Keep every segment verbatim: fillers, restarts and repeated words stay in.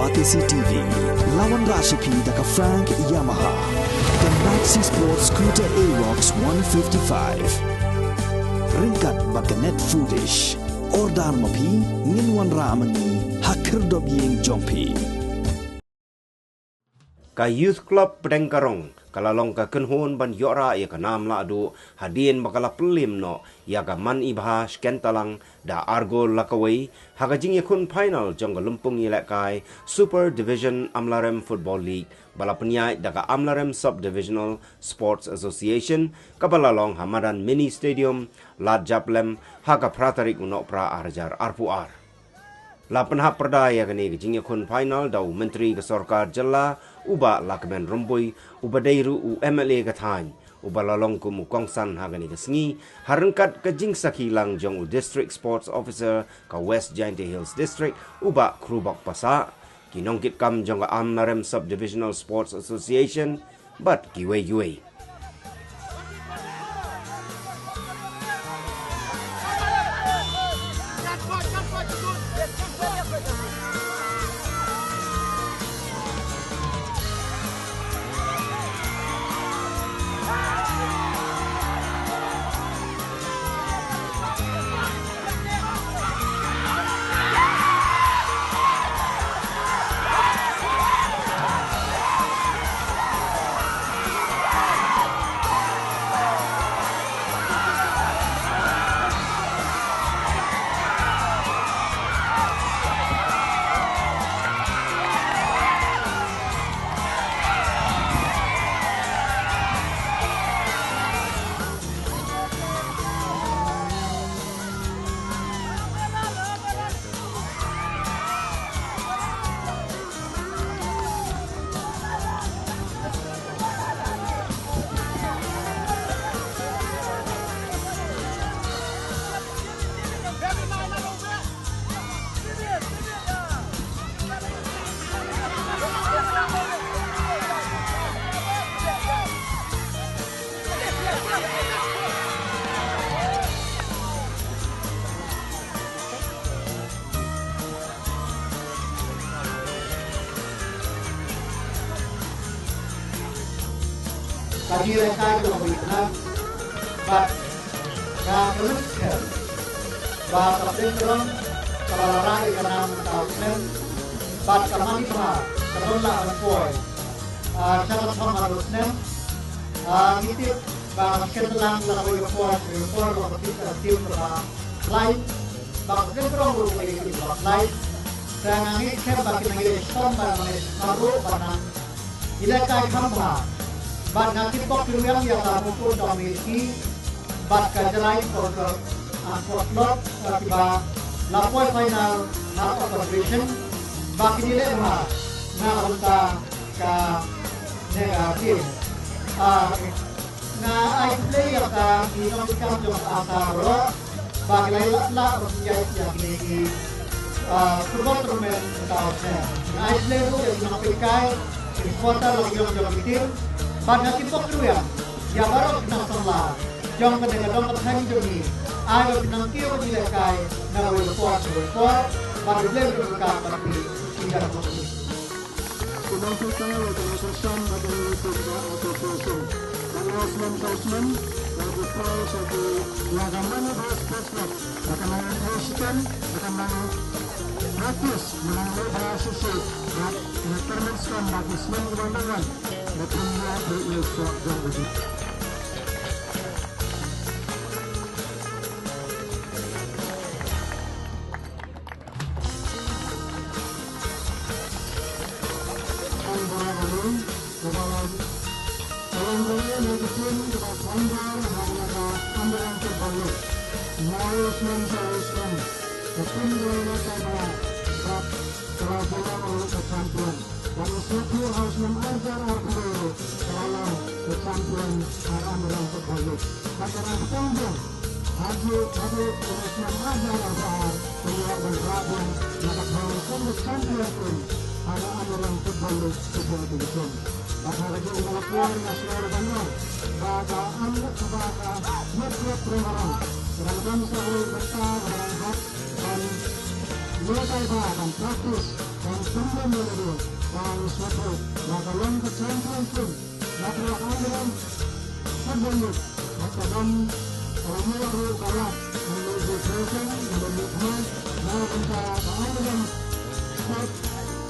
Batesi T V, la wanrah sha phi da ka Frank Yamaha, ka Maxi Sport Scooter Aerox one fifty-five. Ryngkat bad ka Net Foodish. Order ma phi, ngin wanrah ma ngi ha khyrdop ïing jong phi. Ka Youth Club Pdeng Karong ka la long ka kynhun ban ïoh rah ïa ka nam lahduh hadien ba ka la pynliem noh ïa ka Man i Bha Shkentalang da ar gol la kawei ha ka jingïakhun final jong ka lympung ïalehkai Super Division Amlarem Football League ba la pynïaid da ka Amlarem Sub Divisional Sports Association, kaba la long ha madan Mini Stadium Lad Japlem ha ka phra tarik u Nohprah ar hajar arphew ar. La pynhap pyrda ïa kane ka jingïakhun final da u Myntri ka Sorkar Jylla, u Bah Lahkmen Rymbui, uba dei ruh u M L A ka thaiñ, uba la long kum u kongsan ha kane ka sngi, ha ryngkat ka jingsakhi lang jong u District Sports Officer ka West Jaintia Hills District, u Bah Khrubok Passah, ki nongkitkam jong ka Amlarem Sub Divisional Sports Association, bad kiwei kiwei. Ka jingïalehkai ka long ba ïa ka bad ka kyrmen skhem ba ka Pdeng Karong kaba la rah ïa ka nam mynta u snem bad ka Man i Bha ka don lah ban poi, ah, sha ka thong ar snem. Ah, ngi tip ba ka Shkentalang la kawei ka por, ka por ba ka tip ka tip kaba lai, ba ka Pdeng Karong ruh ka tip kaba lai. Te nga ngeit skhem ba kin nang ïaleh shitom bad nang ïaleh shitom ruh bad nang ïalehkai kham bha. Bad nga kitbok kitrwiang ïa ka Mukut Dong Milki bad ka Jrai Football, ah, Football Club, ah, kiba la poi final ha Upper Division ba kin ïaleh bha na ka bynta ka Mega Team. Ah, nga ai khublei ïa ka ki nongkitkam jong ka ASA baroh ba ki la ïaleh lah ban pynïaid ïa kine ki, ah, football tournament mynta u snem. Nga ai khublei ruh ïa ki nongpeitkai, ki supporter la ki long jong ki team. Bad nga kitbok kitrwiang ïa baroh ki nongsamla jong kane ka dong ka thaiñ jong ngi, ai ba kin nang kiew ban ïalehkai na kawei ka por sha kawei ka por. Bad U Blei un ïarap bad phi, ki ïa ka Kumno phi kynmaw ïa ka nongkyrshan bad ïa ka nongkyrshan association. Bad ïa u snem sha u snem, ïa ki prize ïa ki, ïa ka Man i Bha Sports Club. Ïa ka nang ai shitom, ïa ka nang practice, ïa ka nang ai bha shisha. Bad ïa ka kyrmen skhem ba ki snem kiban dang wan, ïa ka nang ai bha shisha jong ka jingim. Champion, ar Amrang Football League. Bad ka dang kyrpang biang, hadien, hadien ka snem ar hajar arphew ar, ka ïoh ban rah biang na ka thong kum ka champion team ha ka Amrang Football League Football Division. Bad ha ka jingïalehkai nga sngewbha ban ong ba ka Amrang, ba ka Youth Club Pdeng Karong ka dang don sa kawei ka bynta ba ka dang hap ban Ngi tang ba ban practice ban pynlong ïa lade ba ngi sngewthuh ba ka long ka champion team na ka Anglong Football League. Ba ka dang ka long ruh ka lad ban leit jingpynlong ban leit jingpynlong na ka bynta ka Anglong Sport,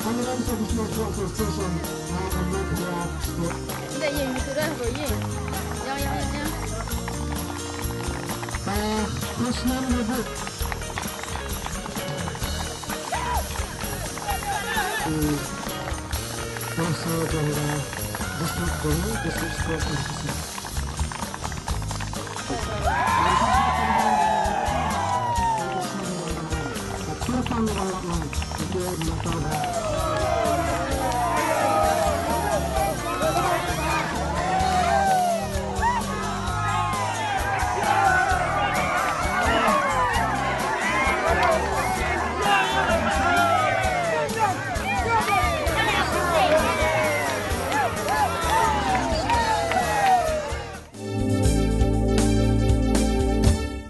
Anglong Traditional Sports Association na ka bynta ka sport. Dah ye, itu dah, boy, ye. Yang, yang, yang, yang. Ka Krishnan Rebut. Kuasa jong ka District Board, District Sport Officer. Ka Turfan Rangbah Lai, ka Turfan Rangbah Lai.